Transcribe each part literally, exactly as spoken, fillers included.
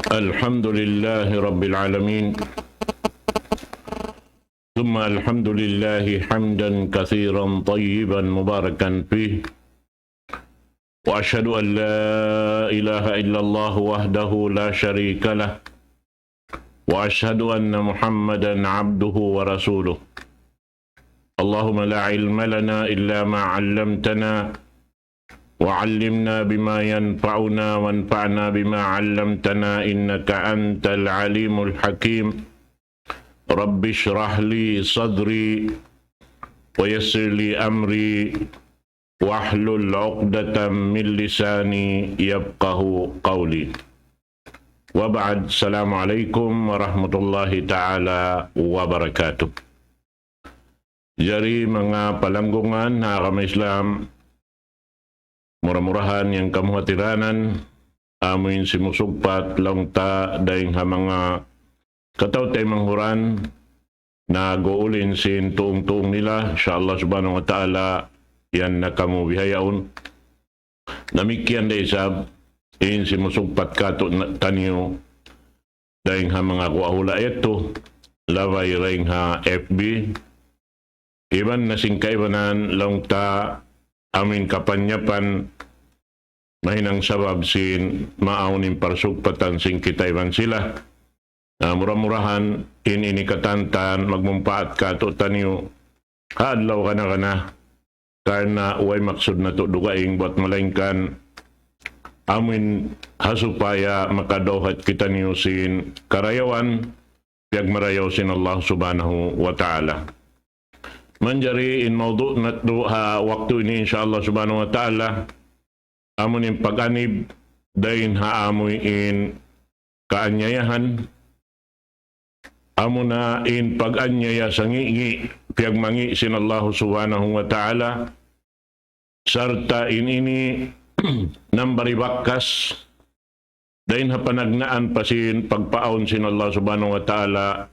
الحمد لله رب العالمين، ثم الحمد لله حمدا كثيرا طيبا مباركا فيه، وأشهد أن لا إله إلا الله وحده لا شريك له، وأشهد أن محمدا عبده ورسوله. اللهم لا علم لنا إلا ما علمتنا، وعلمنا بما ينفعنا، وانفعنا بما علمتنا، إنك أنت العليم الحكيم. رب اشرح لي صدري، ويسر لي أمري، واحلل عقدة من لساني يفقه قولي. وبعد، السلام عليكم ورحمة الله تعالى وبركاته. Jari manga palanggungan ha agama Islam, mura-murahan yan kamu hatiranan, amuin simusugpat laung ta dayn ha manga kataw-taymanghuran, nag-uulin sin tuung-tuung nila, insya Allah subhanahu wa ta'ala, yan na kamu bihaun. Damikkiyan da isab in simusugpat kātu' na-, taniyu, dayn ha manga guwa hula' yadtu, labay dayn ha F B, iban na sin kaibanan laung ta amuin kapanyapan, mahinang sabab sin maawn in parsugpatan sin kita iban sila. Na mura-murahan in ini katantan magmumpaat kātu' taniyu ha adlaw kana-kana, karna' way maksud natu' dugaing buwat malaingkan amuin ha supaya makadawhat kitaniyu sin karayawan piyagmarayaw sin Allah subhanahu wa ta'ala. Manjari in mawdu' natu' ha waktu ini, insya Allah subhanahu wa ta'ala, amuin pag-anib dayn ha amuin kaanyayahan, amuna in pag-anyaya sangi'-ngi' piyagmangi' sin Allah subhanahu wa ta'ala, sarta' in ini nambari bakas dayn ha panagnaan pa sin pagpaawn sin Allah subhanahu wa ta'ala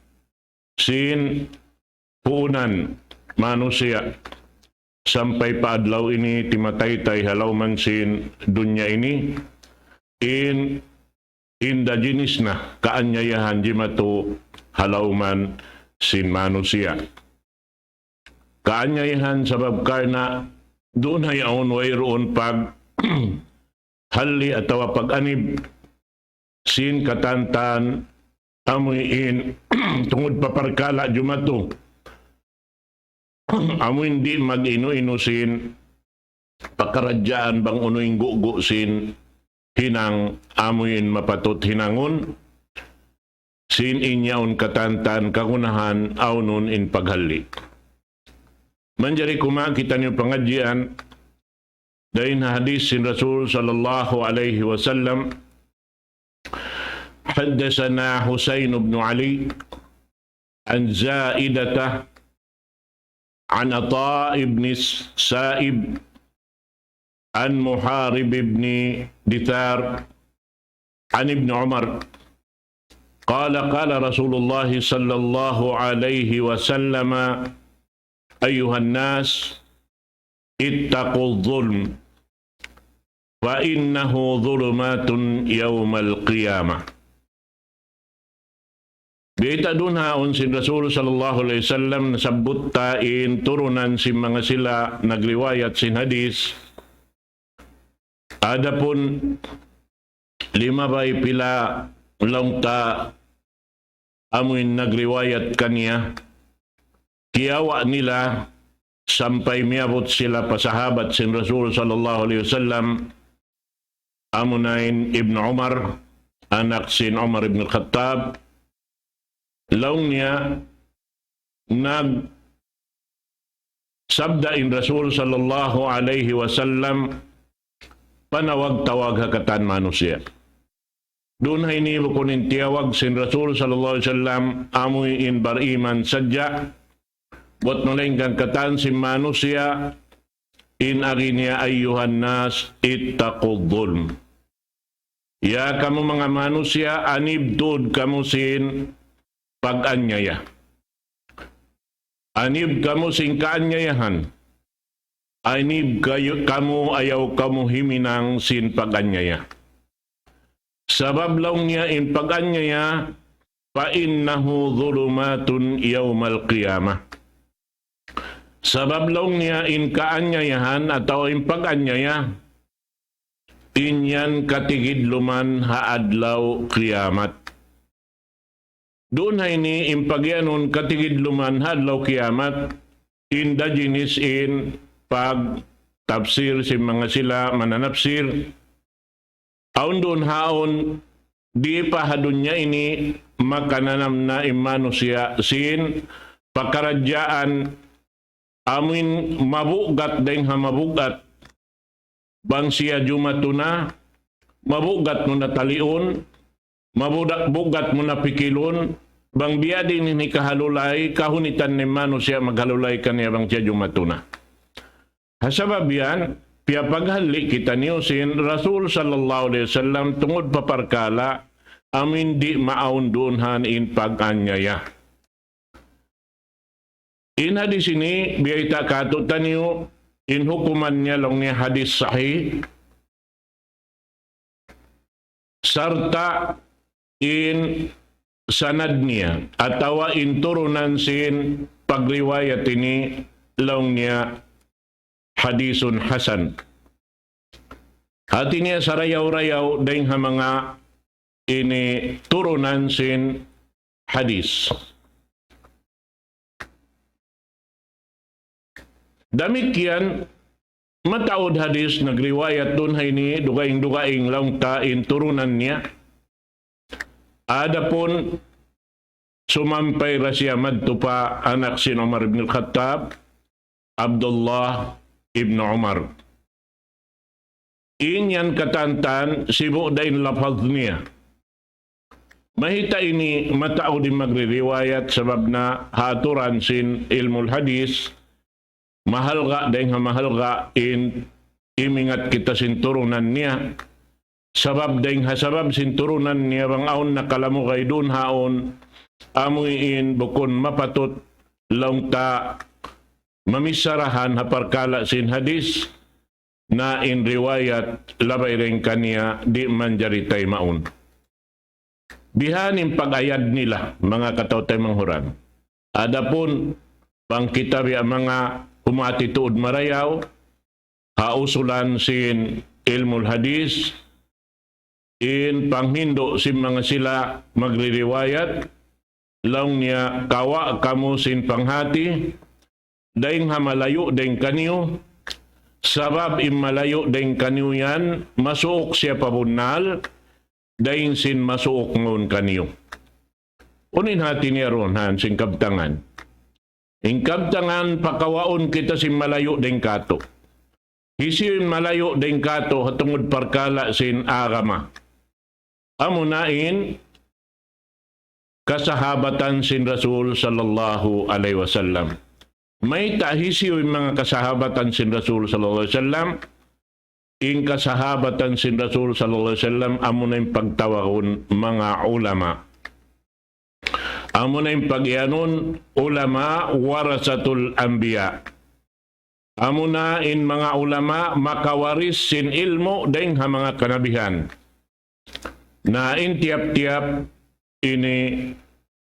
sin puunan manusiya' sampay pa adlaw ini timataytay ha lawm sin dunya ini, in indigenous na kaanyayahan jimatu ha lawm sin manusiya'. Kaanyayahan sabab karna' duun ha yaun wayruun pag halli atawa pag-anib sin katantan amuin tungud pa parkala' jumatu. Amuin di' mag-inu-inu sin pakaradjaan bang unu in gugu' sin hinang amuin mapatut hinangun, sin in yaun katantan kagunahan awnun in paghalli'. Manjari kuma kitaniyu pangadjian dayn ha hadis sin Rasul sallallahu alayhi wasallam, حدثنا حسين بن علي عن زائدة عن عطاء بن السائب عن محارب بن دثار عن ابن عمر قال قال رسول الله صلى الله عليه وسلم أيها الناس اتقوا الظلم فإنه ظلمات يوم القيامة. Biyayta' duun ha yaun sin Rasul sallallahu alayhi wasallam, nasabbut ta in turunan sin manga sila nagriwayat sin hadis. Adapun limabay pila laung ta amuin nagriwayat kaniya, kiyawa' nila sampay miyabut sila pa sahabat sin Rasul sallallahu alayhi wasallam, amuna in Ibn Umar, anak sin Umar ibn Khattab, laung niya, nagsabda in Rasul sallallahu alayhi wasallam, panawag-tawag ha katan manusiya'. Duun ha ini bukun in tiyawag sin Rasul sallallahu alayhi wasallam, amuin bariman sadja, buwat malaingkan katan sin manusiya', in agi niya, أيها الناس اتقوا الظلم. Ya kamu manga manusiya', anib tuud kamu sin pag-anyaya. Anib kamu sin kaanyayahan. Anib kayu-, kamu, ayaw kamu himinang sin pag-anyaya. Sabab laung niya in pag-anyaya, فإنه ظلمات يوم القيامة. Sabab laung niya in kaanyayahan atawa in pag-anyaya, in yan katigidluman ha adlaw kiyamat. Duun ha ini in pagiyanun katigidluman ha adlaw kiyamat, in da jinis in pagtapsir sin manga sila mananapsir. Awn duun ha awn di' pa ha dunya ini makananam na in manusiya' sin pakaradjaan amuin mabugat dayng ha mabugat. Bang siya jumatu na, mabugat mu na taliun, mabuda-, bugat mu na pikilun, bang biya' diin in hikahalulay, kahunitan in manusiya' maghalulay kaniya bang siya jumatu na. Ha sabab yan, piyapaghalli' kitaniyu sin Rasul sallallahu alayhi wasallam tungud pa parkala' amuin di' maawn duun ha ini in pag-anyaya. In hadis ini, biyayta' kātu'niyu, in hukuman niya laung niya hadis sahih, sarta' in sanad niya, atawa in turunan sin pagriwayat ini laung niya hadisun hasan. Hāti niya sarayaw-rayaw dayng ha manga ini turunan sin hadis. Damikkiyan mataud hadis nagriwayat duun ha ini dugaing-dugaing laung ta in turunan niya. Adapun sumampay ra siya madtu pa anak sin Umar ibn al-Khattab, Abdullah ibn Umar. In yan katantan sibu' da in lapaz niya. Mayta' ini mataud in magririwayat sabab na ha aturan sin ilmul hadis, mahalga' dayng ha mahalga' in imingat kita sin turunan niya. Sabab dayng ha sabab sin turunan niya bang awn nakalamugay duun ha awn amuin bukun mapatut laung ta mamicharahan ha parkala' sin hadis na in riwayat labay dayng kaniya di' manjari taymaun. Bihan in pag-ayad nila, manga kataw-taymanghuran. Adapun bang kita biya' manga humati tuud marayaw, ha usulan sin ilmul hadis, in panghindu' sin manga sila magririwayat, laung niya kawa' kamu sin panghati, dayng ha malayu' dayng kaniyu, sabab in malayu' dayng kaniyu yan, masuuk siya pa bunnal, dayng sin masuuk mawn kaniyu. Unu in hāti niya duun ha yan sin kabtangan. In kabtangan pakawaun kita sin malayu' dayng kātu'. Hisiyu in malayu' dayng kātu' ha tungud parkala' sin agama. Amuna in kasahabatan sin Rasul sallallahu alayhi wasallam. Mayta' hisiyu in manga kasahabatan sin Rasul sallallahu alayhi wasallam? In kasahabatan sin Rasul sallallahu alayhi wasallam amuna in pagtawagun manga ulama. Amuna in pagiyanun ulama warasatul anbiya. Amuna in manga ulama makawaris sin ilmu' dayng ha manga kanabihan. Na in tiyap-tiyap ini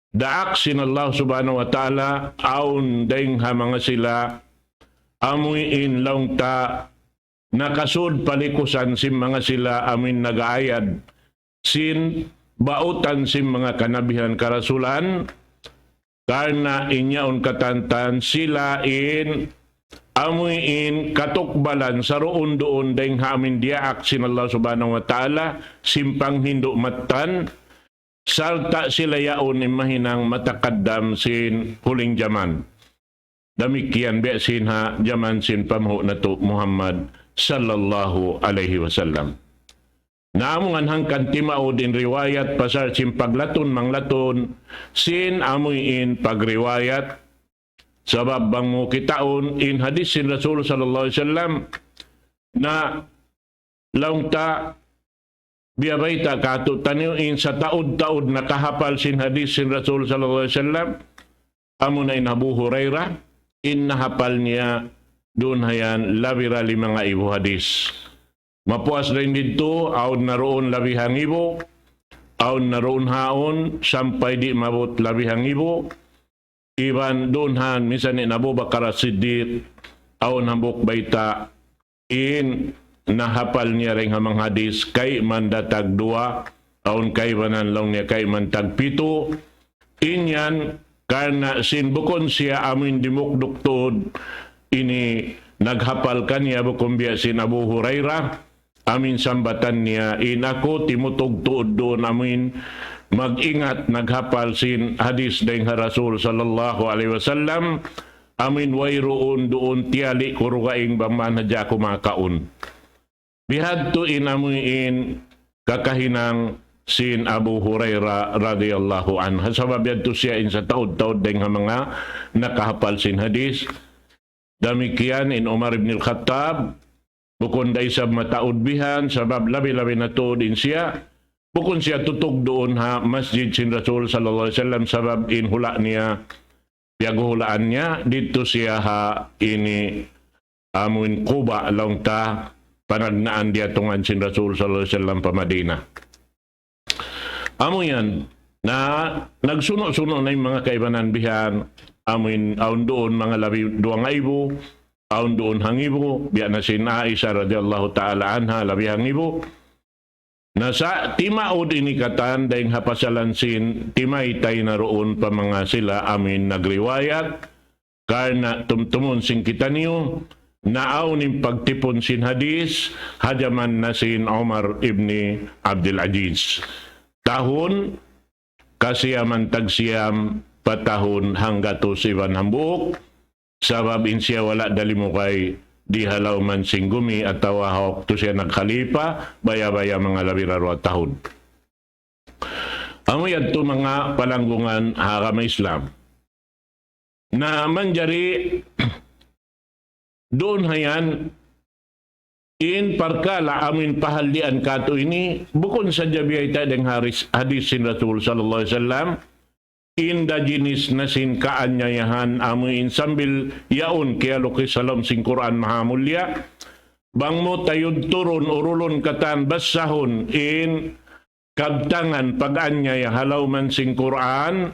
daak sin Allah Subhanahu wa Ta'ala, awn dayng ha manga sila, amuin laung ta nakasud pa likusan sin manga sila amuin nag-aayad sin bautan sin manga kanabihan karasulan, karna' in yaun katantan sila in amuin katukbalan saruun-duun dayng ha amuin diyaak sin Allah Subhanahu wa Ta'ala sin panghindu' mattan, sarta' sila yaun in mahinang matakaddam sin huling jaman. Damikkiyan biya' sin ha jaman sin panghu' natu' Muhammad sallallahu alayhi wasallam. Na amu ngan hangkan timaud in riwayat pasal sin paglatun manglatun sin amuin pagriwayat. Sabab bang mu kitaun in hadis sin Rasul sallallahu alayhi wasallam na laung ta biya' bayta' kātu'niyu in sataud-taud nakahapal sin hadis sin Rasul sallallahu alayhi wasallam, amuna in Abu Hurairah, in nahapal niya duun ha yan labi da limangaibu hadis. Mapuas da in didtu, awn na duun labi hangibu, awn na duun haun, sampay di' maabut labi hangibu, iban duun han, minsan in Abu Bakar As-Siddiq, awn hambuuk bayta', in nahapal niya dayn ha manga hadis, kayman da tagduwa, awn kaibanan laung niya kayman tagpitu. In yan, karna' sin bukun siya amuin dimukduk tuud, ini naghapal kaniya bukun biya' sin Abu Hurairah, amuin sambatan niya, in aku timutug tuud duun amuin mag-ingat, naghapal sin hadis dayn ha Rasul sallallahu alayhi wasallam, amuin wayruun duun tiyali' ku dugaing bang man hadja aku makaun. Bihadtu in amuin kakahinang sin Abu Hurairah radiyallahu anhu. Sabab yadtu siya in sataud-taud dayn ha manga nakahapal sin hadis. Damikkiyan in Umar ibn al-Khattab, bukun da isab mataud bihan, sabab labi-labi na tuud in siya. Bukun siya tutug duun ha masjid sin Rasul sallallahu alayhi wasallam, sabab in hula' niya, piyaghulaan niya, didtu siya ha ini amuin Quba laung ta, panagnaan diyatungan sin Rasul sallallahu alayhi wasallam pa Madinah. Amu yan, na nagsunu'-sunu' na in manga kaibanan bihan, amuin awn duun manga labi duwa ngaibu, awn duun hangibu, biya' na sin Aisha radiyallahu ta'ala anha, labi hangibu. Na sa' timaud ini katan dayn ha pasalan sin timaytay na duun pa manga sila amuin nagriwayat, karna' tumtumun sin kitaniyu, na awn in pagtipun sin hadis, ha jaman na sin Umar ibn Abdul Aziz. Tahun kasiyaman tagsiyam pa tahun hanggatus iban hambuuk, sabab in siya wala' da limugay di ha lawm sin gumi atawa ha waktu siya nagkhalifa, baya'-baya' manga labi da duwa tahun. Amu yadtu manga palanggungan ha agama Islam. Na manjari duun ha yan, in parkala' amuin pahallian katu' ini, bukun sadja biyayta' dayn ha hadis, hadis sin Rasul sallallahu alayhi wasallam, in da jinis na sin kaanyayahan amuin sambil yaun kiyalukis ha lawm sin Qur'an Mahamulliya, bang mu tayudturun, urulun katan, basahun in kabtangan pag-anyaya ha lawm sin Qur'an,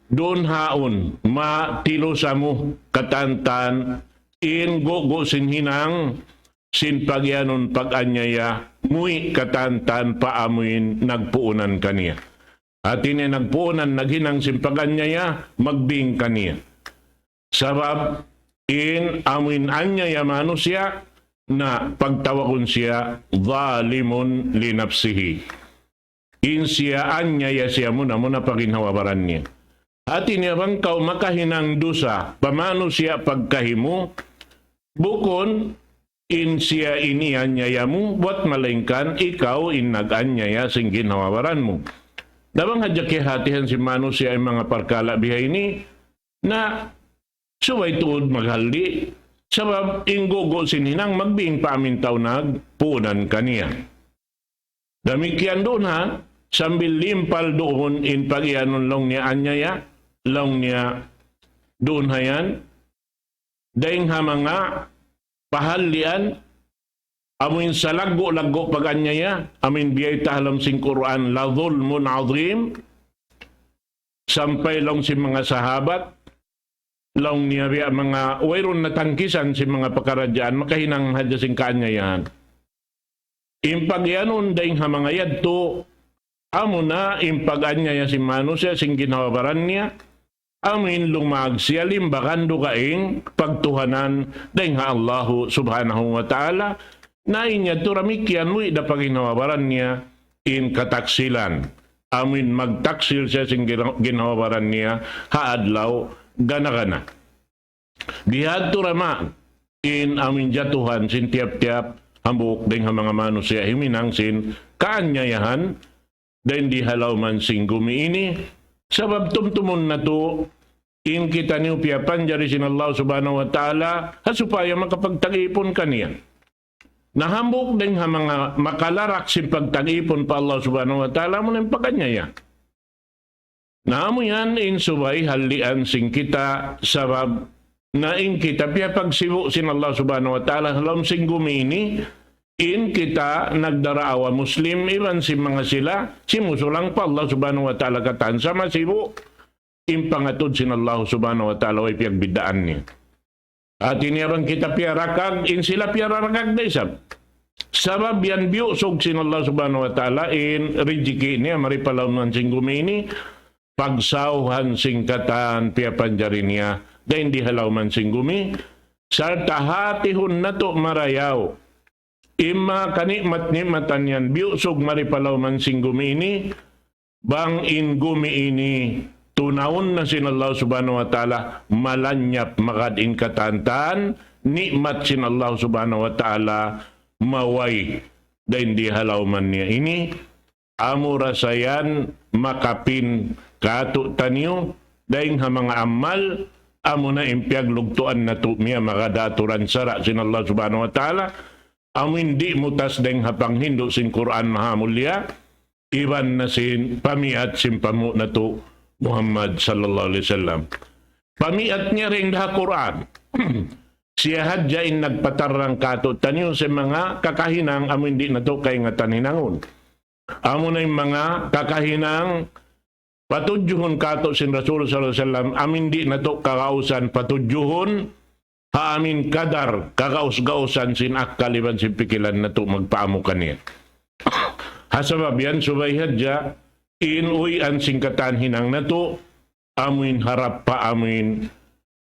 duun haun, matilusa mu katantan, in gugu' sin hinang, sin pagiyanun pag-anyaya, muwi' katantan pa amuin nagpuunan kaniya. Hati niya nagpuunan, naghinang sin pag-anyaya, magbing kaniya. Sabab in amuin anyaya manusiya' na pagtawagun siya ظالم لنفسه. In siya anyaya siya muna-muna pa ginhawa-baran niya. Hati niya bang kaw makahinang dusa pa manusiya' pagkahi mu, bukun in siya in iyanyaya mu, buwat malaingkan ikaw in nag-anyaya sin ginhawa-baran mu. Na bang hadja kiyahatihan sin manusiya' in manga parkala' biha ini, na subay tuud maghalli', sabab in gugu' sin hinang magbing pa amuin tau nagpuunan kaniya. Damikkiyan duun ha, sambil limpal duun in pagiyanun laung niya anyaya, laung niya duun ha yan, dayng ha manga pahallian, amuin salaggu'-laggu' pag-anyaya, amuin biyayta' ha lawm sin Qur'an, لظلم عظيم, sampay laung sin manga sahabat, laung niya biya' manga wayruun na tangkisan sin manga pakaradjaan, makahinang hadja sin kaanyayahan. In pagiyanun dayng ha manga yadtu, amuna in pag-anyaya sin manusiya' sin ginhawa-baran niya, amuin lumag siya limbagan dugaing pagtuhanan dayng ha Allahu Subhanahu wa Ta'ala, na in yadtu damikkiyan muwi' da pa ginhawa-baran niya in kataksilan. Amuin magtaksil siya sin gin-, ginhawa-baran niya ha adlaw gana-gana. Bihadtu da ma in amuin jatuhan sin tiyap-tiyap hambuuk dayng ha manga manusiya' himinang sin kaanyayahan dayng di ha lawm sin gumi ini, sabab tumtumun natu' in kitaniyu piyapanjari sin Allah Subhanahu wa Ta'ala, ha supaya makapagtag-ipun kaniya. Na hambuuk dayng ha manga makalarak sin pagtag-ipun pa Allah Subhanahu wa Ta'ala, amuna in pag-anyaya. Na amu yan in subay hallian sin kita, sabab na in kita piyapagsibu' sin Allah Subhanahu wa Ta'ala ha lawm sin gumi ini, In kita nagdaraawa Muslim, iban sin manga sila, simusulang pa Allah Subhanahu wa Ta'ala katan. Sama sibu' in pangatud sin Allah Subhanahu wa Ta'ala, way piyagbiddaan niya. Hati niya bang kita piyarakag, in sila piyararakag da isab. Sabab yan biyusug sin Allah Subhanahu wa Ta'ala, in rijiki niya, mari pa lawm sin gumi ini, pagsawhan sin katan piyapanjari niya, dayn di ha lawm sin gumi, sarta' hatihun natu' marayaw. In manga kanikmat-nikmatan yan, biyusug mari pa lawm sin gumi ini, bang in gumi ini, tunawun na sin Allah Subhanahu wa Ta'ala, malanyap magad in katan-katan, nikmat sin Allah Subhanahu wa Ta'ala, maway, dayn di ha lawm niya ini, amura sa yan makapin kātu'niyu, dayn ha manga amal, amuna in piyaglugtuan natu' miyamagad ha aturan sara' sin Allah Subhanahu wa Ta'ala, amu in di' mutas dayn ha panghindu' sin Qur'an Mahamulliya, iban na sin pamiat sin panghu' natu' Muhammad sallallahu alayhi wasallam. Pamiat niya dayn ha Qur'an. Siya hadja in nagpatarrang kātu'niyu sin manga kakahinang amu in di' natu' kaingatan hinangun. Amuna in manga kakahinang patudjuhun kātu' sin Rasul sallallahu alayhi wasallam, amu in di' natu' kagausan patudjuhun, ha amu in kadar kagaus-gausan sin akkal iban sin pikilan natu' magpaamu kaniya. Ha sabab yan, subay hadja, in uwian sin katan hinang natu', amu in harap pa amu in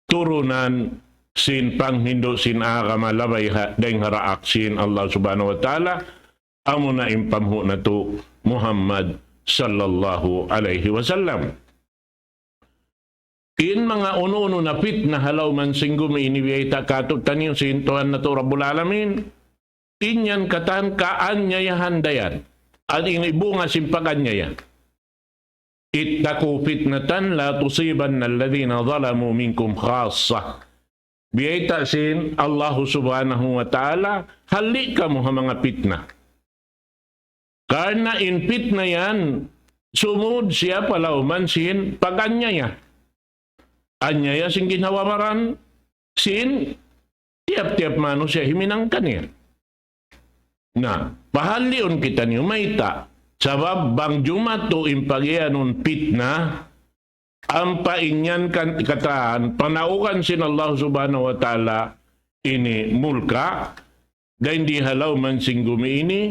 turunan sin panghindu' sin agama labay ha, dayn ha daak sin Allah Subhanahu wa Ta'ala, amuna in panghu' natu' Muhammad sallallahu alayhi wasallam. In manga unu-unu na pitna ha lawm sin gumi ini biyayta' kātu'niyu sin Tuhan natu' Rabbul Alamin, in yan katan kaanyayahan da yan. At ini bunga sin pag-anyaya. اتقوا فتنة لا تصيبن الذين ظلموا منكم خاصة. Biyayta' sin Allahu Subhanahu wa Ta'ala, halli' kamu ha manga pitna. Karna' in pitna yan, sumud siya pa lawm sin pag-anyaya. Anyaya sin ginhawa-baran, sin tiyap-tiyap manusiya' himinang kaniya. Na, pahalliun kitaniyu mayta'. Sabab bang jumatu in pagiyanun pitna, ampa in yan kan-, katan, panaugan sin Allah Subhanahu wa Ta'ala ini mulka', dayn di ha lawm sin gumi ini,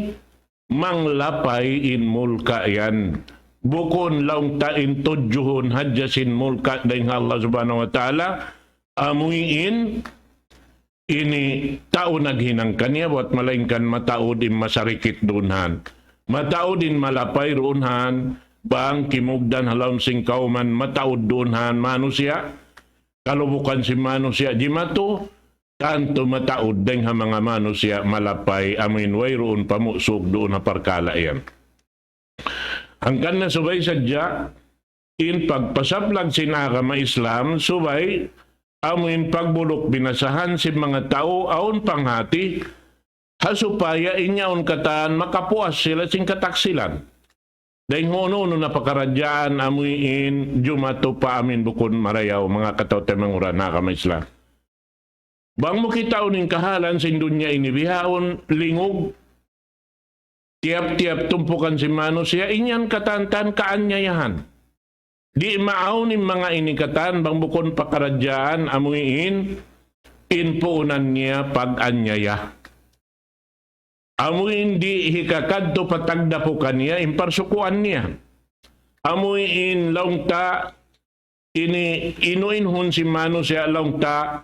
manglapay in mulka' yan. Bukun laung ta in tudjuhun hadja sin mulka' dayn ha Allah Subhanahu wa Ta'ala, amuin ini tau naghinang kaniya, buwat malaingkan mataud in masarikit duun han. Mataud in malapay duun han, bang kimugdan ha lawm sin kawman mataud duun han manusiya', kalubukan sin manusiya' jimatu, tantu mataud dayn ha manga manusiya' malapay, amuin wayruun pamusug duun ha parkala' yan. Hangkan na subay sadja, in pagpasaplag sin agama Islam, subay, amuin pagbuluk binasahan sin manga tau, awn panghati, ha supaya in yaun katan makapuas sila sin kataksilan. Dayn ha unu-unu na pakaradjaan amuin jumatu pa amuin bukun marayaw, manga kataw-taymanghuran ha agama Islam. Bang mu kitaun in kahalan sin dunya ini bihaun, lingug, tiyap-tiyap tumpukan sin manusiya', in yan katan-katan kaanyayahan. Di' maawn in manga ini katan bang bukun pakaradjaan amuin in puunan niya pag-anyaya. Amuin di' hikakadtu pa tagdapukan niya in parsukuan niya. Amuin laung ta ini inu-inuhun sin manusiya' laung ta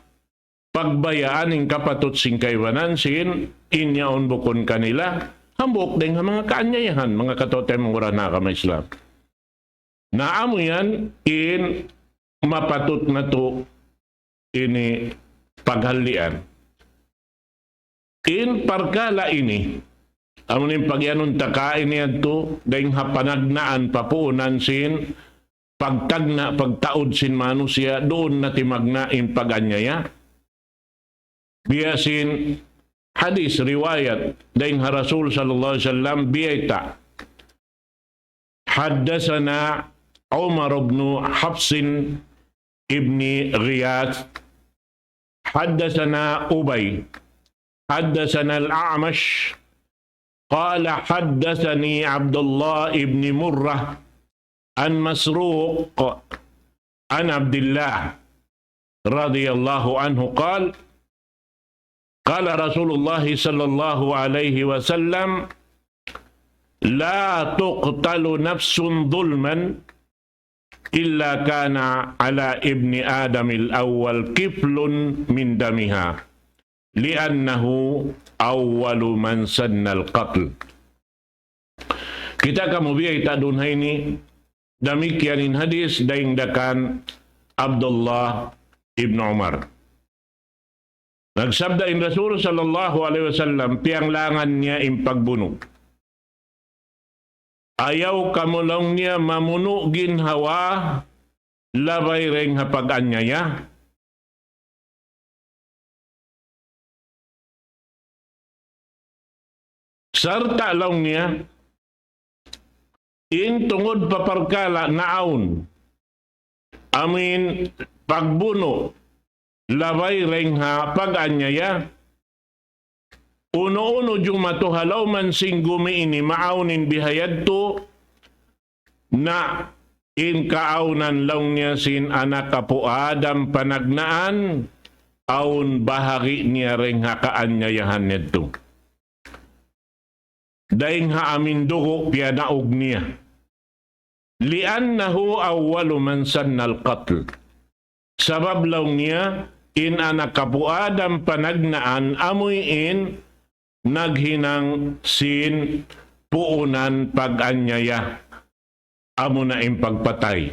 pagbayaan in kapatut sin kaibanan sin in yaun bukun kanila. Hambuuk dayn ha manga kaanyayahan, manga kataw-taymanghuran ha agama Islam. Na amu yan in mapatut natu' ini paghallian. In parkala' ini, amu in pagiyanun ta kaina yadtu, dayn ha panagnaan pa puunan sin, pagtagna', pagtaud sin manusiya', duun na timagna' in pag-anyaya. Biya' sin hadis riwayat dayn ha Rasul sallallahu alayhi wasallam, biyayta'. حدثنا عمر بن حفص بن غياث، حدثنا أبي، حدثنا الأعمش، قال حدثني عبد الله بن مرة عن مسروق عن عبد الله رضي الله عنه قال: قال رسول الله صلى الله عليه وسلم: لا تقتل نفس ظلما إلا كان على ابن آدم الأول كفل من دمها، لأنه أول من سن القتل. Kita' kamu biyayta' duun ha ini, damikkiyan in hadis dayn da kan Abdullah ibn Umar. Nagsabda in Rasul sallallahu alayhi wasallam, piyanglangan niya in pagbunu'. Ayaw kamu laung niya mamunu' ginhawa labay dayn ha pag-anyaya. Sarta' laung niya, in tungud pa parkala' naawn, amuin pagbunu' labay dayn ha pag-anyaya, unu-unu jumatu ha lawm sin gumi ini maawn in bihayadtu, na in kaawnan laung niya sin anak apu' Adam panagnaan, awn bahagi' niya dayn ha kaanyayahan yadtu. Dayn ha amuin dugu' piyanaug niya. لأنه أول من سن القتل. Sabab laung niya, in anak apu' Adam panagnaan amuin naghinang sin puunan pag-anyaya. Amuna in pagpatay.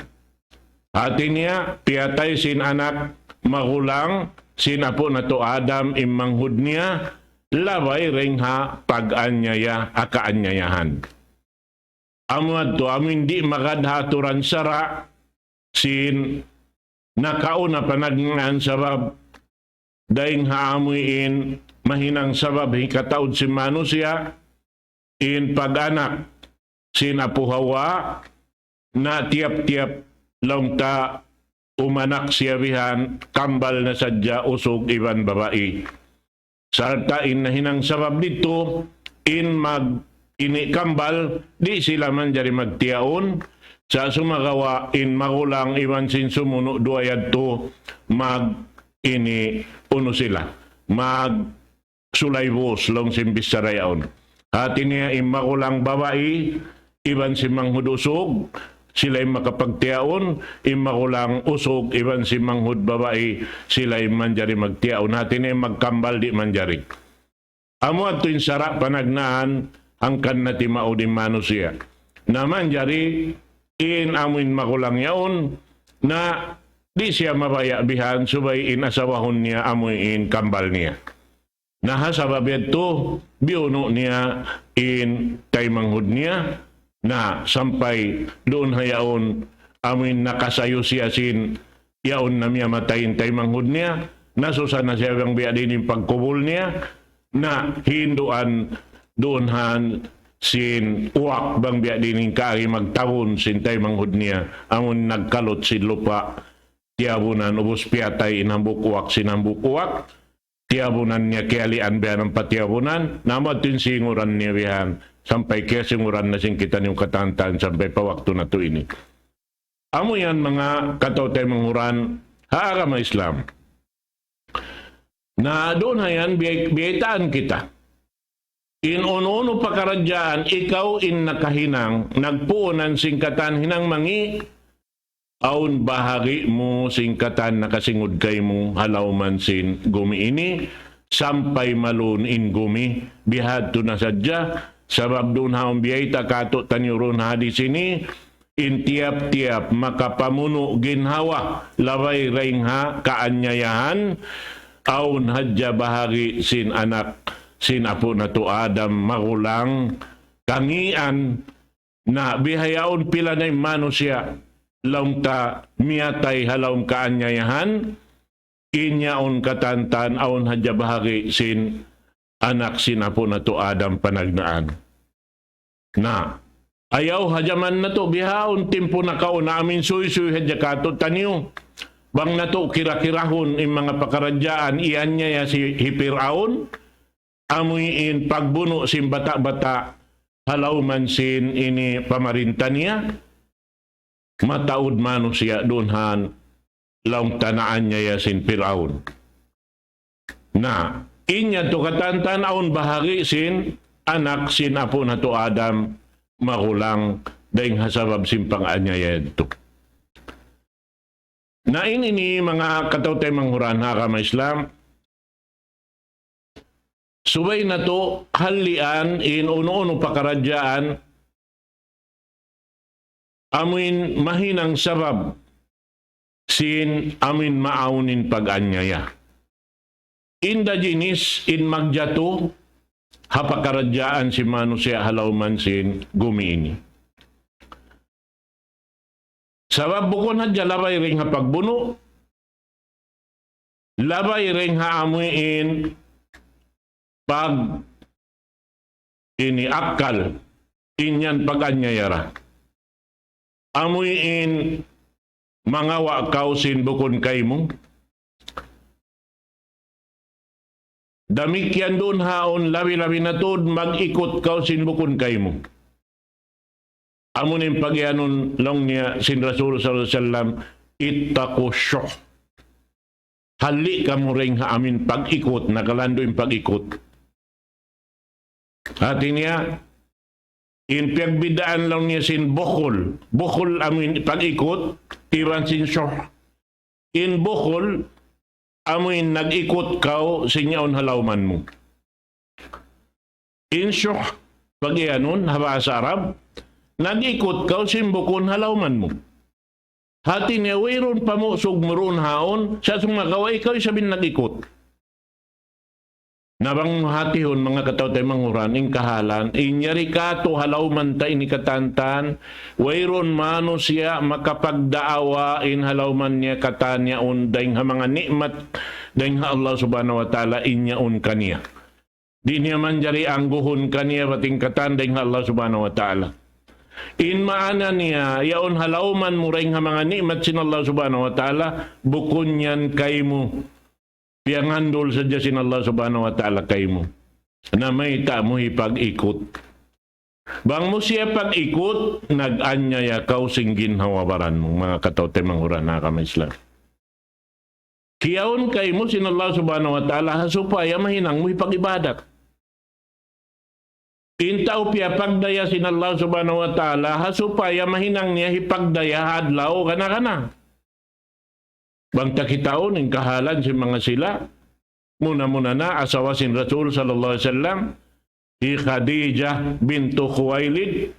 Hati niya, piyatay sin anak magulang sin apu' natu' Adam in manghud niya, labay dayn ha pag-anyaya, ha kaanyayahan. Amu yadtu, amuin di' magad ha aturan sara' sin nakauna panagnaan sabab dayn ha amuin mahinang sabab hikataud sin manusiya', in pag-anak sin Apu' Hawa, na tiyap-tiyap laung ta umanak siya bihan, kambal na sadja usug iban babai. Sarta' in nahinang sabab didtu, in mag-ini kambal, di' sila manjari magtiyaun, sa' sumagawa' in magulang iban sin sumunu' duwa yadtu mag ini unu sila, mag sulaybus laung sin bichara yaun. Hati niya in magulang babai, iban sin manghud usug, sila in makapagtiyaun, in magulang usug, iban sin manghud babai, sila in manjari magtiyaun. Hati niya in magkambal di' manjari. Amu yadtu in sara' panagnaan, hangkan na timaud in manusiya'. Na manjari, in amuin magulang yaun, na di' siya mabaya' bihan, subay in asawahun niya, amuin kambal niya. Na ha sabab yadtu, biyunu' niya in taymanghud niya, na sampay duun ha yaun amuin nakasayu siya sin yaun na miyatay in taymanghud niya, nasusa na siya bang biya' diin in pagkubul niya, na hinduan duun han sin uwak bang biya' diin in kaagi magtabun sin taymanghud niya, amun nagkalut sin lupa', tiyabunan, ubus piyatay in hambuuk uwak sin hambuuk uwak, tiyabunan niya kiyalian bihan ampa tiyabunan, na amu yadtu in singuran niya bihan, sampay kiyasinguran na sin kitaniyu katan-katan sampay pa waktu natu' ini. Amu yan manga kataw-taymanghuran ha agama Islam. Na duun ha yan biyay-, biyaytaan kita. In unu-unu pakaradjaan, ikaw in nakahinang, nagpuunan sin katan hinang mangi', awn bahagi' mu sin katan nakasingud kaymu ha lawm sin gumi ini, sampay maluun in gumi, bihadtu na sadja, sabab duun ha awn biyayta' kātu'niyu duun ha hadis ini, in tiyap-tiyap makapamunu' ginhawa, labay dayn ha kaanyayahan, awn hadja bahagi' sin anak, sin apu' natu' Adam, magulang, kangian, na bihaun pila na in manusiya', laung ta miyatay ha lawm kaanyayahan, in yaun katan-katan awn hadja bahagi' sin anak sin apu' natu' Adam panagnaan. Na, ayaw ha jaman natu', bihaun timpu nakauna amin suysuy hadja kātu'niyu. Bang natu' kira-kirahun in manga pakaradjaan iyan niya ya si hi Piraun, amuin pagbunu' sin bata'-bata' ha lawm sin ini pamarinta niya, mataud manusiya' duun ha lawm ta naanyaya sin Piraun. Na, in yadtu katan-katan awn bahagi' sin anak sin apu' natu' Adam magulang dayng ha sabab sin pag-anyaya yadtu. Na ini ini manga kataw-taymanghuran ha agama Islam, subay natu' hallian in unu-unu pakaradjaan amuin mahinang sabab sin amuin maawn in pag-anyaya. Inda jinis in magjatu ha pakaradjaan sin manusiya' ha lawm sin gumi ini. Sabab bukun hadja labay dayng ha pagbunu', labay dayng ha amuin pag ini akkal, in yan pag-anyaya ra. Amuin mangawa' kaw sin bukun kaymu. Damikkiyan duun ha yaun labi-labi na tuud mag-ikut kaw sin bukun kaymu. Amu na in pag-iyanun laung niya sin Rasul sallallahu alayhi wasallam, "Ittaqu shuh." Halli' kamu dayng ha amuin pag-ikut, nakalandu' in pag-ikut. Hati niya, in piyagbiddaan laung niya sin bukhul. Bukhul amuin pag-ikut, iban sin shuh. In bukhul, amuin nag-ikut kaw sin yaun ha lawm mu. In shuh, pag-iyanun, ha bahasa Arab, nag-ikut kaw sin bukun ha lawm mu. Hati niya, wayruun pamusug mu duun ha yaun, sa' sumagawa' ikaw isab in nag-ikut. Na bang mu hatihun manga kataw-taymanghuran, in kahalan, in yari katu' ha lawm ta ini katan-katan, wayruun manusiya' makapagdaawa in ha lawm niya katan yaun dayng ha manga ni'mat, dayng ha Allah Subhanahu wa Ta'ala in yaun kaniya. Di' niya manjari angguhun kaniya bat in katan dayng ha Allah Subhanahu wa Ta'ala. In maana niya, yaun ha lawm mu dayng ha manga ni'mat sin Allah Subhanahu wa Ta'ala, bukun yan kaymu. Piyangandul sadja sin Allah Subhanahu wa Ta'ala kaymu. Na mayta' mu hipag-ikut. Bang mu siya pag-ikut, nag-anyaya kaw sin ginhawa-baran mu, manga kataw-taymanghuran ha agama Islam. Kiyaun kaymu sin Allah Subhanahu wa Ta'ala ha supaya mahinang mu hipag-ibadat. In tau piyapagdaya sin Allah Subhanahu wa Ta'ala ha supaya mahinang niya hipagdaya ha adlaw kana-kana. Bang ta kitaun in kahalan sin manga sila, muna-muna na asawa sin Rasul sallallahu alayhi wasallam, hi Khadijah bintu Khuwailid,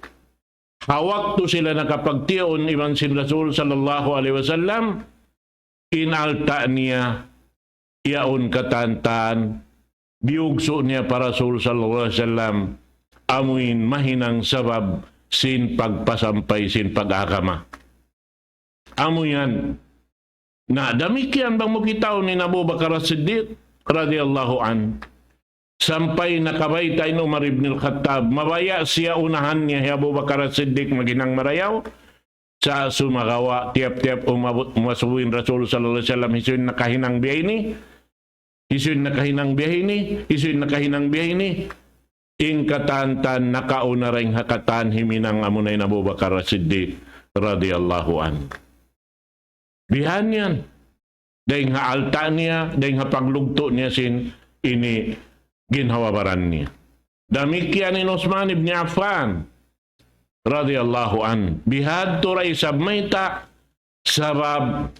ha waktu sila nakapagtiyaun iban sin Rasul sallallahu alayhi wasallam, in alta' niya, yaun katan-katan, biyugsu' niya pa Rasul sallallahu alayhi wasallam, amuin mahinang sabab sin pagpasampay sin pag-agama. Amu yan. Na damikkiyan bang mu kitaun in Abu Bakar As-Siddiq radiyallahu anhu. Sampay nakabayta' in Umar ibn al-Khattab, mabaya' siya unahan niya hi Abu Bakar As-Siddiq maghinang marayaw. Sa' sumagawa' tiyap-tiyap umabut, umasubu in Rasul sallallahu alayhi wasallam, hisiyu in nakahinang biya' ini, hisiyu in nakahinang biya' ini, hisiyu in nakahinang biya' ini. In katan-katan nakauna dayng ha katan himinang amuna in Abu Bakar As-Siddiq radiyallahu anhu. Bihan yan. Dayng ha alta' niya, dayng ha paglugtu' niya sin ini ginhawa-baran niya. Damikkiyan in Uthman ibn Affan radiyallahu anhu. Bihadtu da isab mayta', sabab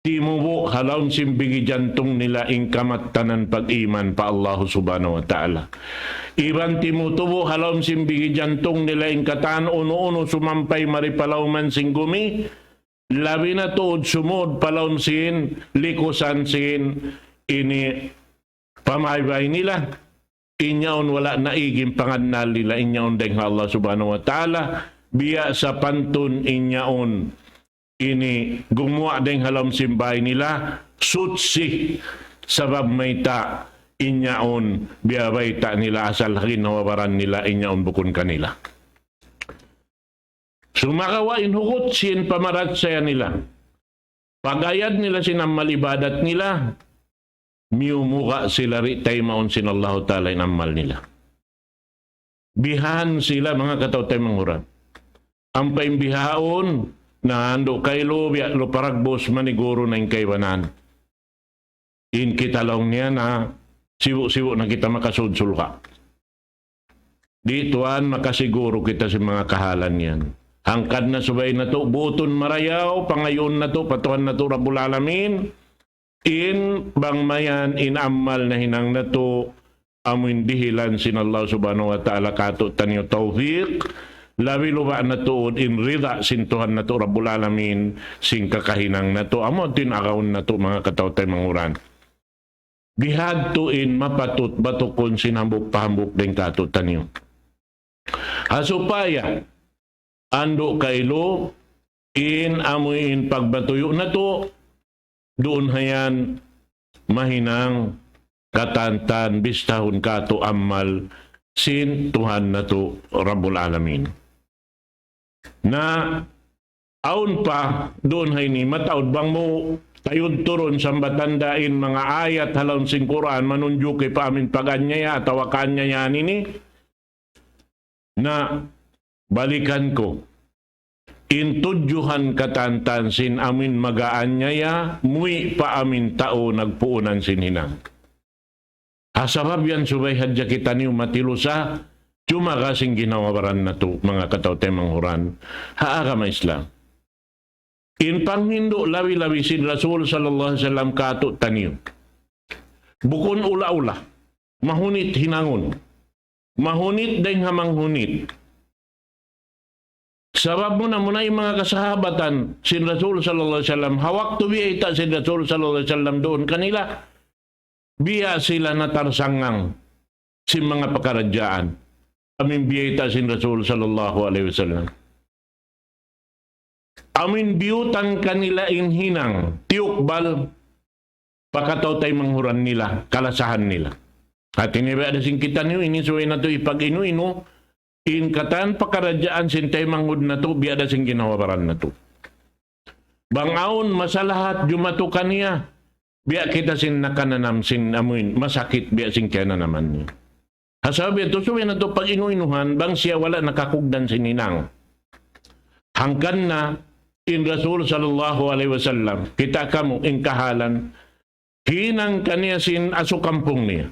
timubu' ha lawm sin bigi jantung nila in kamattanan pag-iman pa Allah Subhanahu wa Ta'ala. Iban timutubu' ha lawm sin bigi jantung nila in katan unu-unu sumampay mari pa lawm sin gumi, labi na tuud sumud pa lawm sin likusan sin ini pamaybay nila, in yaun wala' na ig in pangannal nila, in yaun dayng ha Allah Subhanahu wa Ta'ala, biya' sapantun in yaun ini gumuwa' dayng ha lawm sin bay nila, suchi, sabab mayta' in yaun biyabayta' nila asal ha ginhawa-baran nila, in yaun bukun kanila. Sumagawa' in hugut sin pamarachaya nila, pag-ayad nila sin amal ibadat nila, miyumuga' sila di' taymaun sin Allahu Ta'ala in amal nila. Bihan sila manga kataw-taymanghuran. Ampa in bihaun, na andu' kailu, biya' lu paragbus maniguru na in kaibanan. In kita laung niya na sibu'-sibu' na kita makasud sulga'. Di' tuwan makasiguru kita sin manga kahalan yan. Hangkan na subay natu' butun marayaw, pangayuun natu', pa Tuhan natu' Rabbul Alamin, in bang mayan in amal nahinang natu', amuin dihilan sin Allah Subhanahu wa Ta'ala katu'taniyu tawfiq, labi luba' na tuud in rida sin Tuhan natu' Rabbul Alamin, sin kakahinang natu', amu in agaun natu' manga kataw-taymanghuran. Bihadtu in mapatut batukun sin hambuuk pa hambuuk dayn katu'taniyu. Ha supaya, andu' kailu, in amuin pagbatuyu' natu', duun hayan mahinang katantan bistahun katu' amal sin Tuhan natu' Rabbul Alamin. Na awn pa duun ha ini mataud bang mu tayud turun sambatan da in manga ayat ha lawm sin Qur'an manunjuki pa amin pag-anyaya atawa kaanyayaan ini. Na balikan ku, in tudjuhan katantan sin amin mag-aanyaya, muwi' pa amin tau nagpuunan sin hinang. Ha sabab yan subay hadja kitaniyu matilusa, jumaga sin ginhawa-baran natu', manga kataw-taymanghuran, ha agama Islam. In panghindu' labi-labi sin Rasul sallallahu alayhi wasallam katu'taniyu. Bukun ula-ula, mahunit hinangun. Mahunit dayn ha manghunit. Sabab muna-muna in manga kasahabatan sin Rasul sallallahu alayhi wasallam, ha waktu biyayta' sin Rasul sallallahu alayhi wasallam duun kanila, biya' sila natarsangang sin manga pakaradjaan. Amin biyayta' sin Rasul sallallahu alayhi wasallam. Amin biyutang kanila in hinang, tiyukbal, pa kataw-taymanghuran nila, kalasahan nila. Hati niya biya' da sin kitaniyu, ini subay natu' ipag-inu-inu, in katan pakaradjaan sin taymanghud natu', biya' da sin ginhawa-baran natu'. Bang awn masalahat jumatu kaniya, biya' kita sin nakananam sin amuin, masakit biya' sin kiyananaman niya. Ha sabab yadtu, subay natu' pag-inu-inuhan, bang siya wala' nakakugdan sin hinang. Hangkan na, in Rasul sallallahu alayhi wasallam, kita' kamu, in kahalan, hinang kaniya sin asu kampung niya.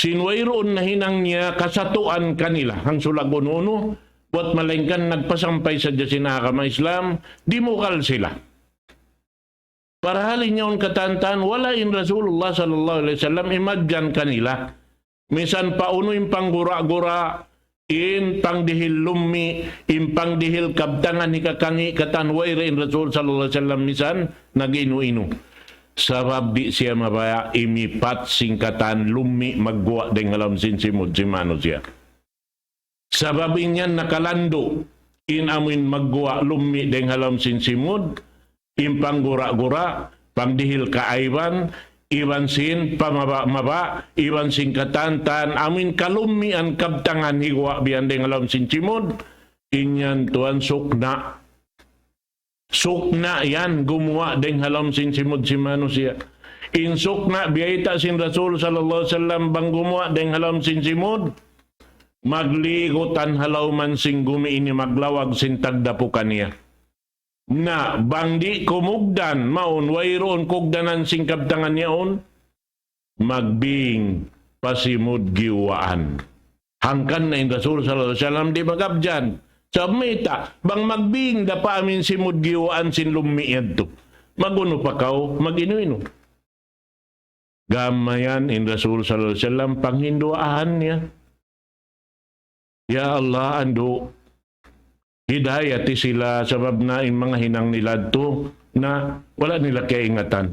Sin wayruun nahinang niya kasatuan kanila, hangsulag unu-unu, buwat malaingkan nagpasampay sadja sin agama Islam, dimugal sila. Parahal in yaun katantan, wala' in Rasulullah sallallahu alayhi wasallam imadjan kanila. Misan pa unu in panggura-gura, in pangdihil lummi', in pangdihil kabtangan hikakangi' katan wayruun in Rasul sallallahu alayhi wasallam misan nag-inu-inu. Sabab di' siya mabaya' imipat sin katan lummi' magguwa' dayn ha lawm sin simud sin manusiya'. Sabab in yan nakalandu', in amuin magguwa' lummi' dayn ha lawm sin simud, in panggura-gura, pangdihil kaaiban, iban sin pamaba'-maba', iban sin katantan, amuin kalummian kabtangan higuwa' biyan dayn ha lawm sin simud, in yan tuwan sukna'. Sukna' yan gumuwa' dayn ha lawm sin simud sin manusiya'. In sukna' biyayta' sin Rasul sallallahu alayhi wasallam bang gumuwa' dayn ha lawm sin simud, magligutan ha lawman sin gumi ini maglawag sin tagdapu kaniya. Na bang di' kumugdan, mawn wayruun kugdanan sin kabtangan yaun, magbing pa simud giyuwaan. Hangkan na in Rasul sallallahu alayhi wasallam di' magabjan. Sabab mayta', bang magbing da pa amin simud giyuwaan sin lummi' yadtu, mag-unu pa kaw, mag-inu-inu. Gam mayan in Rasul sallallahu alayhi wasallam panghinduwaahan niya. Ya Allah, andu', hidayati sila sabab na in manga hinang nila yadtu na wala' nila kaingatan.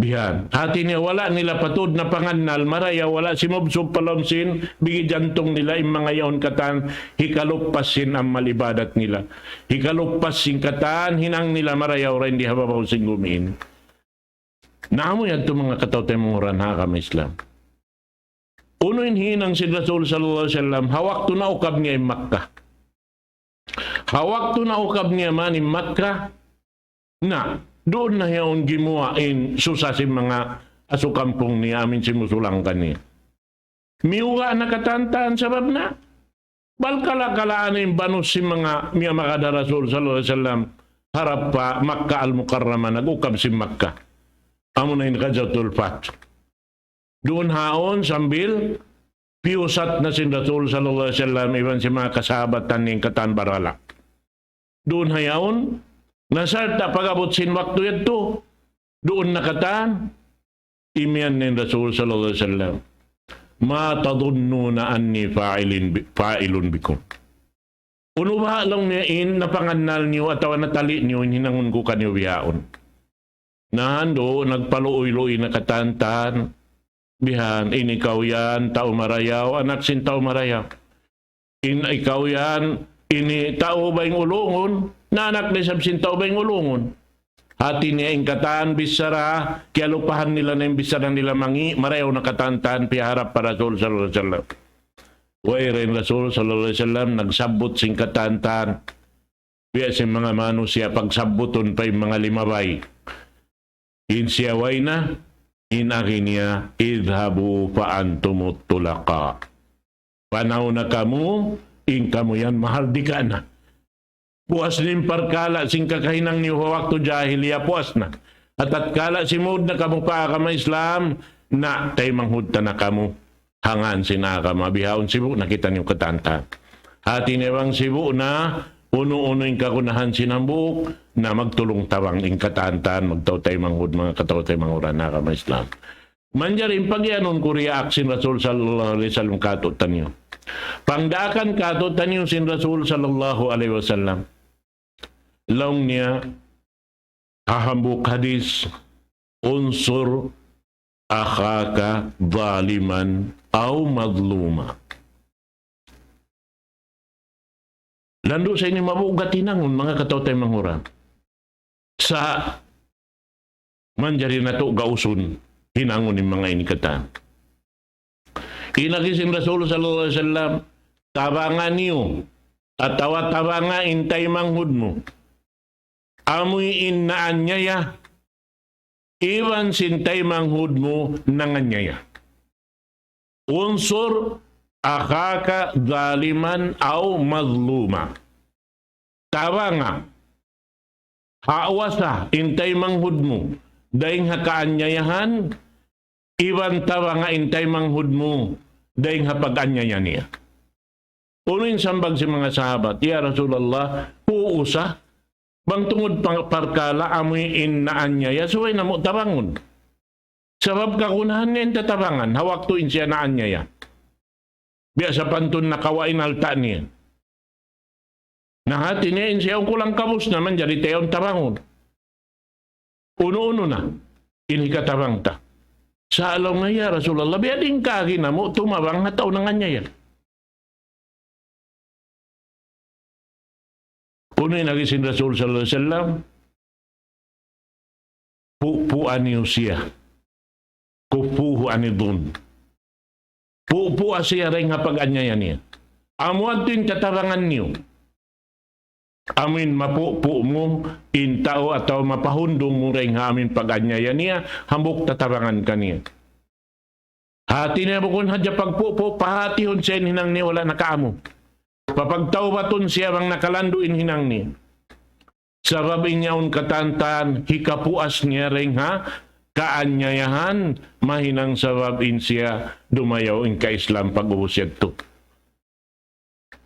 Bihan. Hati niya wala' nila patud na pangannal, marayaw wala' simubsub pa lawm sin bigi jantung nila in manga yaun katan hikaluppas sin amal ibadat nila. Hikaluppas sin katan hinang nila marayaw dayn di ha babaw sin gumi ini. Na amu yadtu manga kataw-taymanghuran ha agama Islam. Unu in hinang sin Rasul sallallahu alayhi wasallam, ha waktu naukab niya in Makkah. Ha waktu naukab niya man in Makkah, na, Duun na yaun gimuwa' in susa sin manga asukampung niya amu in simusulang kaniya. Miyuga' na katan-katan sabab na. Bal kala-kalaan in banus sin manga miyamagad ha Rasul sallallahu alayhi wasallam harap pa Makkah Al-Mukarramah, nag-ukab sin Makkah. Amu na in Ghazwatul Fath. Duun ha yaun sambil piyusat na sin Rasul sallallahu alayhi wasallam iban sin manga kasahabatan niya in katan barhala'. Duun ha yaun, na sarta' pag-abut sin waktu yadtu, duun na katan, imiyan in Rasul sallallahu alayhi wasallam, "ما تظنون أني فاعل ب-، فاعل بكم." Unu baha' laung niya in napangannal niyu atawa natali' niyu in hinangun ku kaniyu bihaun? Na handu', nagpaluuy-luuy na katan-katan. Bihan, in ikaw yan, tau marayaw, anak sin tau marayaw. In ikaw yan, ini tau bayng ulungun, na anak da isab sin tau bayng ulungun. Hati niya in katan bichara, kiyalupahan nila na in bichara nila mangi', marayaw na katan-katan, piyaharap pa Rasul sallallahu alayhi wasallam. Way ra in Rasul sallallahu alayhi wasallam, nagsabbut sin katan-katan. Biya' sin manga manusiya' pagsabbutun pa in manga limabay. In siya way na, in agi niya, "اذهبوا فأنتم الطلقاء." Panaw na kamu, in kamu yan mahardika na. Puas na in parkala' sin kakahinang niyu ha waktu jahiliya, puas na. Atatkala simud na kamu pa agama Islam, na taymanghud ta na kamu. Hangkan sin agama bihaun sibu' na kitaniyu katan-katan. Hati niya bang sibu' na, unu-unu in kagunahan sin hambuuk, na magtulung-tabang in katan-katan, magtaw-taymanghud, manga kataw-taymanghud ha agama Islam. Manjari in pagiyanun ku riyaak sin Rasul sallallahu alayhi wasallam kātu'niyu. Pangdaakan kātu'niyu sin Rasul sallallahu alayhi wasallam. Laung niya, ha hambuuk hadis, "انصر أخاك ظالما أو مظلوما." Landu' sa ini mabugat hinangun, manga kataw-taymanghuran. Sa' manjari natu' gausun hinangun in manga ini katan. In agi sin Rasul sallallahu alayhi wasallam, tabanga niyu, atawa tabanga in taymanghud mu. Amu in naanyaya, iban sin taymanghud mu nanganyaya. "انصر أخاك ظالما أو مظلوما." Tabanga, hawasa in taymanghud mu, dayng ha kaanyayahan, iban tabanga in taymanghud mu, dayng ha pag-anyaya niya. Unu in sambag sin manga sahabat, "Ya Rasulullah, puusa, bang tungud pa-, parkala' amu in naanyaya, subay namu' tabangun. Sabab kagunahan niya in tatabangan, ha waktu in siya naanyaya. Biya' sapantun nakawa' in alta' niya. Na hati niya in siya kulang kabus na manjari ta yaun tabangun. Unu-unu na in hikatabang ta." Sa' laung niya, "Ya Rasulullah, biya' diin kaagi namu' tumabang ha tau nanganyaya?" Unu in agi sin Rasul sallallahu alayhi wasallam, "Pu'puan niyu siya. كفوه عن الظلم." Pu'pua siya dayng ha pag-anyaya niya. Amu yadtu in tatabangan niyu. Amu in mapu'pu' mu in tau atawa mapahundung mu dayng ha amu in pag-anyaya niya, hambuuk tatabangan kaniya. Hati niya bukun hadja pagpu'pu', pahatihun siya in hinang niya wala' nakaamu. Papagtawbatun siya bang nakalandu' in hinang niya. Sabab in yaun katan-katan hikapuas niya dayng ha kaanyayahan, mahinang sabab in siya dumayaw in ka-Islam pag-ubus yadtu.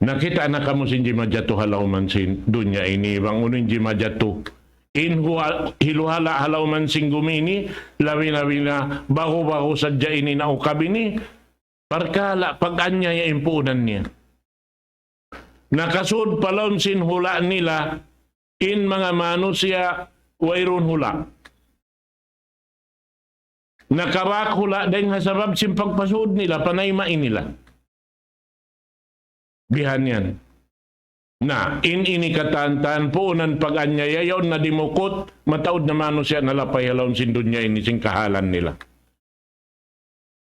Nakita' na kamu sin jimajatu ha lawm sin dunya ini, bang unu in jimajatu. In huwa-, hiluhala' ha lawm sin gumi ini, labi-labi na bagu-bagu sadja ini naukab ini, parkala' pag-anyaya in puunan niya. Nakasud pa lawm sin hula' nila, in manga manusiya' wayruun hula'. Nakabak hula' dayng ha sabab sin pagpasud nila, panayma' nila. Bihan yan. Na, in ini katan-katan, puunan pag-anyaya, yaun na dimukut, mataud na manusiya' nalapay ha lawm sin dunya ini sin kahalan nila.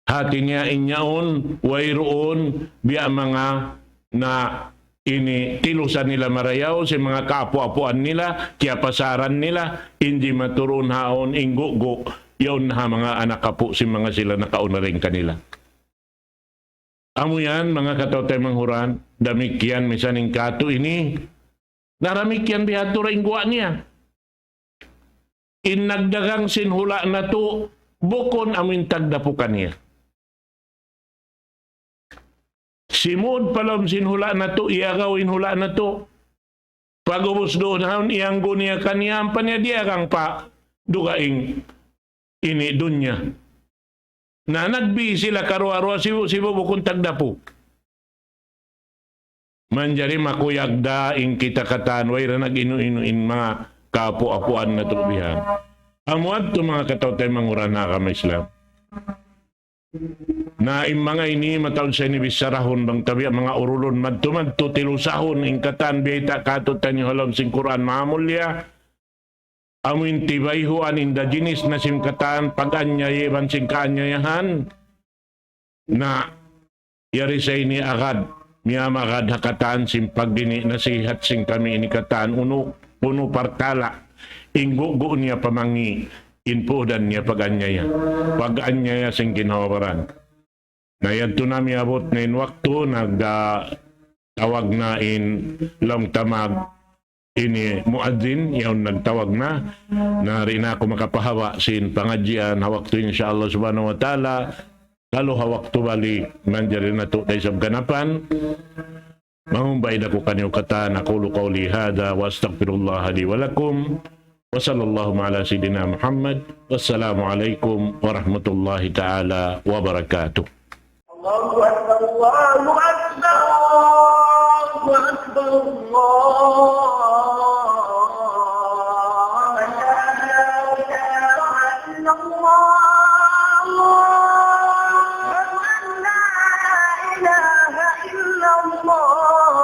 Hati niya in yaun, wayruun, biya' manga na ini tilusan nila marayaw sin manga kaapu'-apuan nila, kiyapasaran nila, in jimatu duun ha yaun in gugu', yaun ha manga anak apu' sin manga sila nakauna dayn kanila. Amu yan, manga kataw-taymanghuran, damikkiyan misan in katu' ini, na damikkiyan bihadtu ra in guwa' niya. In nagdagang sin hula' natu', bukun amu in tagdapu kaniya. Simud pa lawm sin hula' natu', iyagaw in hula' natu'. Pag'ubus duun ha yaun, iyanggu' niya kaniya, ampa niya diyagang pa dugaing ini dunya. Na nagbi sila karuwa-ruwa, sibu'-sibu' bukun tagdapu. Manjari makuyag da in kita katan, way ra nag-inu-inu in manga kaapu'-apuan natu' bihan. Amu yadtu, manga kataw-taymanghuran ha agama Islam. Na in manga ini mataud sa ini bicharahun bang tabiya' manga urulun madtu-madtu tilusahun in katan biyayta' kātu'niyu ha lawm sin Qur'an Maha Mulia. Amu in tibayhuan in da jinis na sin katan pag-anyaya iban sin kaanyayahan. Na yari sa ini agad, miyamagad ha katan sin pagdini' nasihat sin kami ini katan unu, unu parkala', in gugu' niya pamangi', in puudan niya pag-anyaya. Pag-anyaya sin ginhawa-baran. Na yadtu na miyabut na in waktu, nag, ah, tawag na in laung ta mag ini muadzin, yaun nagtawag na. Na di' na aku makapahaba' sin pangadjian ha waktu, insya Allah subhanahu wa ta'ala. Kalu ha waktu balik, manjari natu' da isab ganapan. Mangumbay da aku kaniyu katan, أقول قولي هذا وأستغفر الله لي ولكم. وصلى الله على سيدنا محمد. والسلام عليكم ورحمة الله تعالى وبركاته. الله أكبر، الله أكبر، الله أكبر، الله أكبر. لا إله إلا الله. أشهد أن لا إله إلا الله.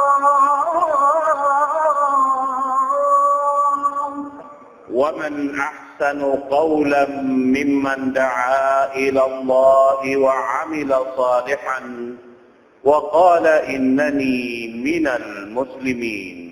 ومن أحسن قولا ممن دعا إلى الله وعمل صالحا وقال إنني من المسلمين.